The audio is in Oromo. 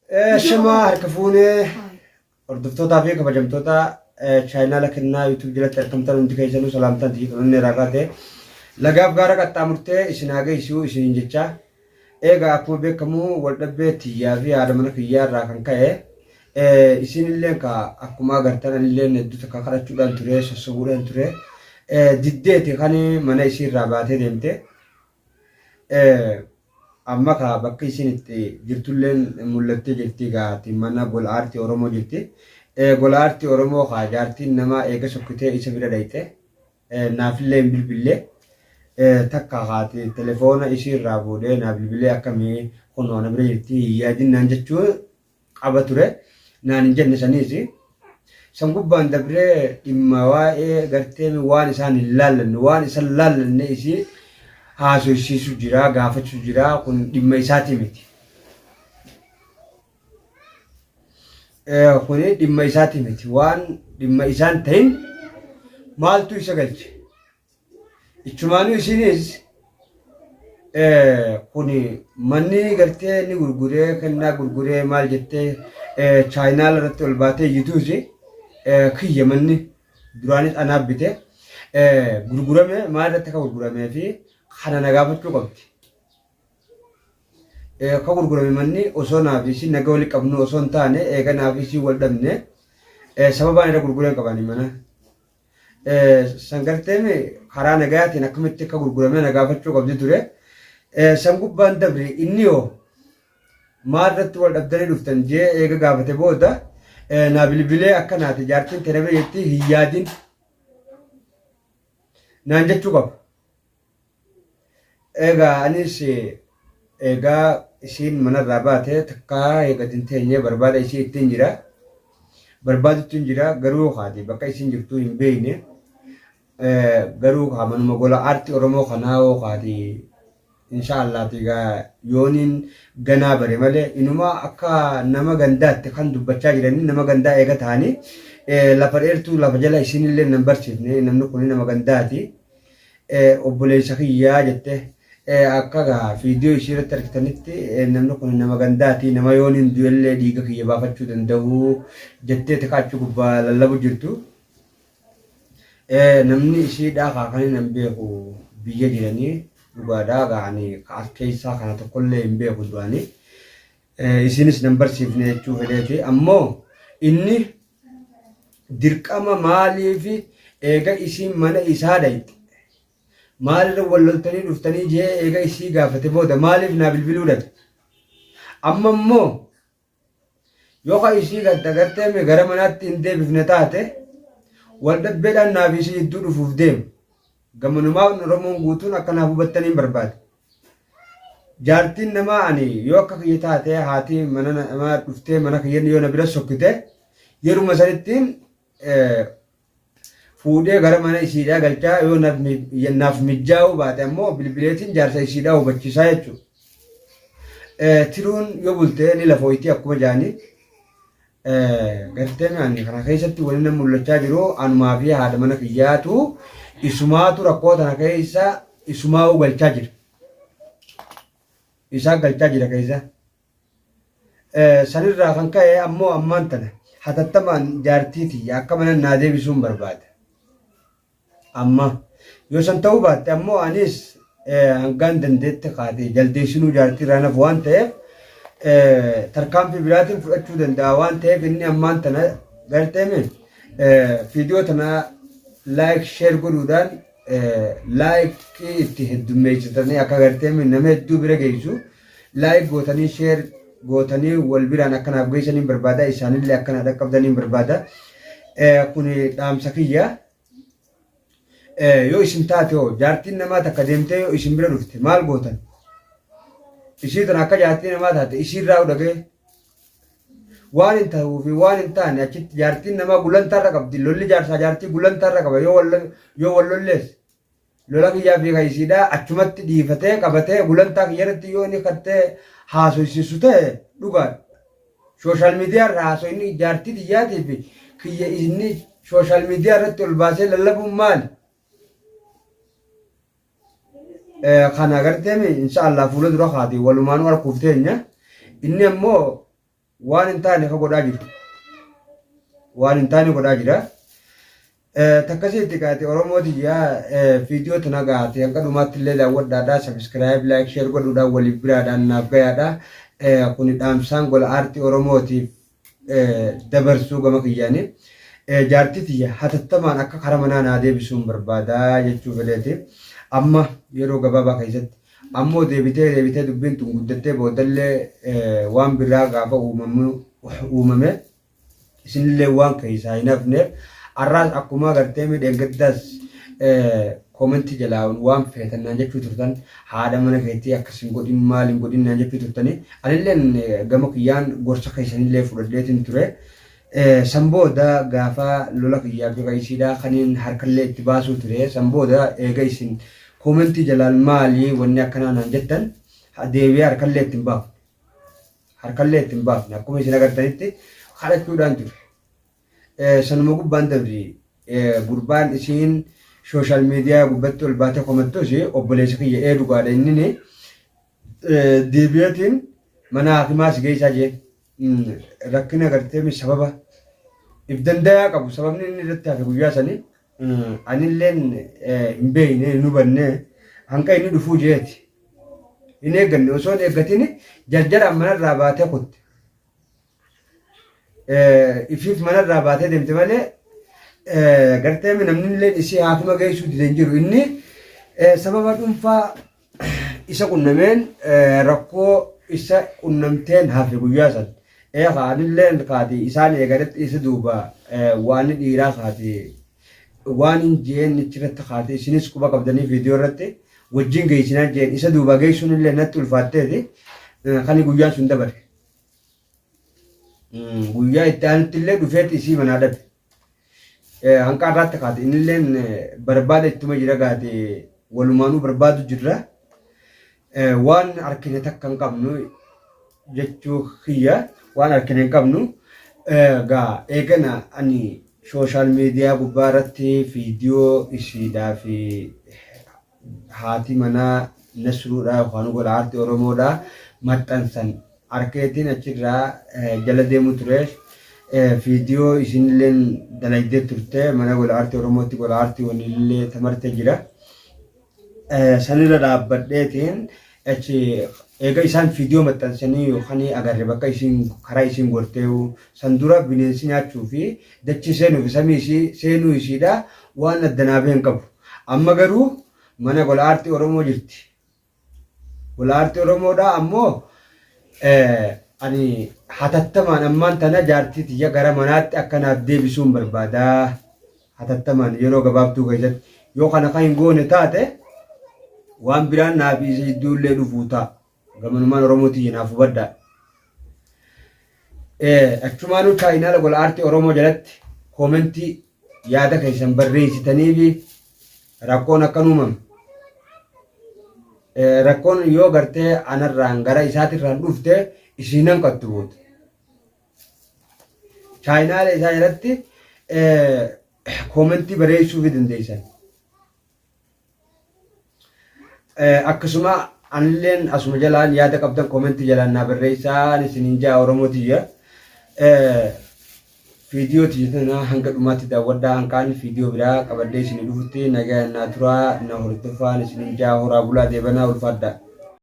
Shamaa harka fuunee hordoftootaa fi kabajamtoota chaayinaala kennaa YouTube jalatti argamtan hundi keessanuu salaamtaan tiyya xononnee irraa kaate lagaaf gaara qaxxaamurtee isin haa geessu isiniin jecha. Eegaa akkuma beekamu waldhabbee tiyyaa fi haadha mana kiyyaa irraa kan ka'e isinilleen ka akkuma agartan anilleen hedduu takka kadhachuudhaan ture sossobuudhaan ture diddeeti kan mana isii irraa baatee deemte. Amma kaa bakki isiin itti jirtulleen mul'attee jirti gaati mana gola aartii Oromoo jirti. Gola aartii Oromoo kaa jaartiin namaa eega sokkitee isa bira dhayxe naafillee hin bilbille takka haati telefoona isii irraa fuudhee naa bilbilee akkamii kunoo na bira jirti hin yaadin naan jechuu qaba ture naan hin jenne saniis san gubbaan dabree dhimma waa'ee gartee waan isaan hin laallanne waan isan laallanne isii haasoysiisu jira gaafachuu jira kun dhimma isaatii miti. Kuni dhimma isaatii miti waan dhimma isaan ta'in maaltu isa galche. Ichumaanuu isinis kuni manni gartee ni gurguree kennaa gurguree maal jettee chaayinaala irratti ol baatee iyyituus kiyya manni duraanis anaaf bite gurgurame maal irratti akka gurguramee fi kana na gaafachuu qabdi. Ka gurgurame manni osoo naaf isiin naga wali qabnu osoo hin taane eega naaf isiin wal dhabne sababaan irra gurgureen qabani mana. San garteemi karaa nagayaatiin akkamitti akka gurguramee na gaafachuu qabdi ture. San gubbaan dabri inni hoo maal irratti wal dhabdanii dhuftan jee eega gaafate booda naa bilbilee akka naati jaartiin tee na bira jirti hin yaadin naan jechuu qaba. Egaa anis egaa isiin manarraa baate takkaa gad hin teenye barbaada isii ittiin jira. Barbaadutti hin jira garuu haati bakka isiin jirtu hin beekne. Garuu kaa manuma gola aartii Oromoo kanaa hoo haati insha Allaati egaa yooniin ganaa bare malee inuma akka nama gandaatti kan dubbachaa jiranii nama gandaa eega ta'anii lafa dheertuu lafa jala isiinillee nan barsiifne namni kun nama gandaati. Obboleessa kiyyaa jette akka gaa viidiyoo ishii irratti argitanitti namni kun nama gandaati nama yoon hin du'ellee dhiiga kiyya baafachuu danda'u jettee tika achi gubbaa lallabu jirtu. Namni ishiidhaa kaa kan hin beeku biyya jiranii dhugaadhaa gaa ani as keessaa kana tokkollee hin beeku duraanii. Isinis nan barsiifne jechuu fedheeti ammoo inni Dirqama maaliif eega isiin mana isaa dhayxe maalirra wal loltanii dhuftanii jee eega isii gaafate booda maaliif naa bilbiluu dhabe? Amma immoo yoo ka isii gadda gartee gara manaatti hin deebifne taate wal dhabbeedhaan naaf isii jidduu dhufuuf deema. Gamanumaan Oromoon guutuun akka naaf hubattaniin barbaada. Jaartiin namaa ani yoo akka kiyya taate haati mana namaa dhuftee mana kiyya yoo na bira sokkite yeruma sanittiin fuudhee gara mana isiidhaa galchaa yoo naaf mijjaa'uu baate ammoo bilbileetiin jaarsa isiidhaa hubachiisaa jechuudha. Tiruun yoo bulte ni lafooyti akkuma jaanii Gartee ani kana keessatti wani na mul'achaa jiru anumaa fi haadha mana kiyyaatu isumaatu rakkoo tana keessa isumaa'uu galchaa jira. Isaa galchaa jira keessa. Sanirraa kan ka'e ammoo ammaan tana hatattamaan jaartii tiyya akka mana naa deebisuun barbaada. Amma yoo san ta'uu baatte ammoo anis hangaan dandeetti kaate jaldeessinuu jaartii irraa nafu waan ta'eef tarkaanfii biraatiin fudhachuu danda'a waan ta'eef inni ammaan tana garteemi viidiyoo tana laayik sheer godhuudhaan laayikii itti heddummeessitanii akka garteemi nama hedduu bira geessu laayik gootanii sheer gootanii wal biraan akkanaaf geessaniin barbaada isaanillee akkana dhaqqabdaniin barbaada kun dhaamsa kiyya. Yoo isin taate hoo jaartiin namaa takka deemtee yoo isin bira dhufte maal gootan? Isii tana akka jaartii namaa taate isiirraa dhagee waan hin ta'uu fi waan hin taane achitti jaartiin namaa gulantaarra qabdi lolli jaarsaa jaartii gulantaarra qaba yoo wal yoo wal lollees lola kiyyaa fi kan isiidhaa achumatti dhiifatee qabatee gulantaa kiyya irratti yoo inni kattee haasoysiisu ta'e dhugaadha. Sooshaal miidiyaa irraa haasoyni jaartii tiyyaatii fi kiyya inni sooshaal miidiyaa irratti ol baasee lallabuun maali? Kana agarteemi insha Allah fuula dura kaati walumaanuu arguuf teenya. Inni ammoo Waan hin taane ka godhaa jiru. Waan hin taane godhaa jira. Takkasii itti kaate Oromoo tiyya viidiyoo tana gaate hanga dhumaatti illee daawwadhaadha. Subscribe, like, share godhuudhaan waliif biraadhaan naaf gayaadha. Kuni dhaamsaan gola aartii Oromootiif dabarsuu gama kiyyaani. Jaartii tiyya hatattamaan akka kara manaa naa deebisuun barbaada jechuu fedheeti. Amma yeroo gabaabaa keessatti ammoo deebitee deebitee dubbiin tun guddattee boodallee waan biraa gaafa uumame isinillee waan keessaa hin hafneef arraas akkuma agartee miidhaggaddaas koomentii jalaa waan feetan naan jechuu turtan haadha mana keetii akkas hin godhin maal hin godhin naan jechuu turtanii anilleen gama kiyyaan gorsa keessanillee fudhadheetiin ture. San booda gaafa lola kiyyaa fi isiidhaa kaniin harkallee itti baasuu ture. San booda eega isin koomentii jalaan maali wanni akkanaa naan jettan deebi'ee harkallee itti hin baafne. Harkallee itti hin baafne. Akkuma isin agartanitti kadhachuudhaan ture. Sanuma gubbaan dabri gurbaan isiin social media gubbatti ol baatee komattus obboleessa kiyya ee dhugaadha innini deebi'eetiin mana hakimaa si geessaa jeen rakkina gartee sababa if dandayaa qabu sababni inni irratti hafe guyyaa sanii anilleen hin beekne hin hubanne hanqa inni dhufuu jeeti hin eegganne osoo hin eeggatin jarjaraan manarraa baatee kutte. Ifiif manarraa baatee deemte malee gartee namni illee isii haakima geessuu dide hin jiru. Inni sababa dhuunfaa isa qunnameen rakkoo isa qunnamteen hafe guyyaa san. Eegaa anillee kaati isaan eegaletti isa duuba waan dhiiraa kaati waan hin jeen achirratti kaati isinis quba qabdanii viidiyoo irratti wajjin geessinaa jeen isa duuba geessuun illee natti ulfaatteeti kan guyyaan sun dabare. Guyyaa itti aanutti illee dhufeet isii manaa dhabe. Hanqa irraatti kaate innilleen barbaada ittuma jira gaate walumaanuu barbaadu jirra. Waan harkine takka hin qabnu jechuu kiyya waan harkine hin qabnu. Gaa eegana ani sooshaal miidiyaa gubbaa irratti viidiyoo isiidhaa fi haati manaa Nasruudhaa yookaan gola aartii Oromoodhaa maxxansan arkeetiin achirraa jala deemu ture. Viidiyoo isinilleen dalaydee turte mana gola aartii Oromootti gola aartii wanillee tamarte jira. Sanirra dhaabbadheetiin achi eega isaan viidiyoo maxxansanii yookaan agarre bakka isiin karaa isiin gorteewu san dura bineensi nyaachuu fi dachii seenuu fi samii isii seenuu isiidha waan adda naafee hin qabu. Amma garuu mana gola aartii Oromoo jirti. Gola aartii Oromoodhaa ammoo ani hatattamaan ammaan tana jaartii tiyya gara manaatti akka naaf deebisuun barbaada. Hatattamaan yeroo gabaabduu keessatti yoo kana kan hin goone taate waan biraan naaf isa jidduullee dhufuu ta'a. Gamanumaan Oromoo tiyya naaf hubadhaa. Achumaanuu chaayinaala gola aartii Oromoo jalatti koomentii yaada keessan barreessitanii fi rakkoon akkan uumame. Rakkoon yoo gartee anarraan gara isaatirraan dhufte isiinan qattu booda. Chaayinaala isaa jalatti koomentii barreessuu fi dandeessan. Akkasuma anilleen asuma jalaan yaada qabdan koomentii jalaan naa barreessaa isiniin jaa Oromoo tiyya. Viidiyoo tiyya tana hanga dhumaatti daawwadhaa hanqaan viidiyoo biraa qabadhee isinii dhufutti nagaan naa turaa na hordofaan isiniin jaa horaa bulaa deebanaa ulfaadhaa.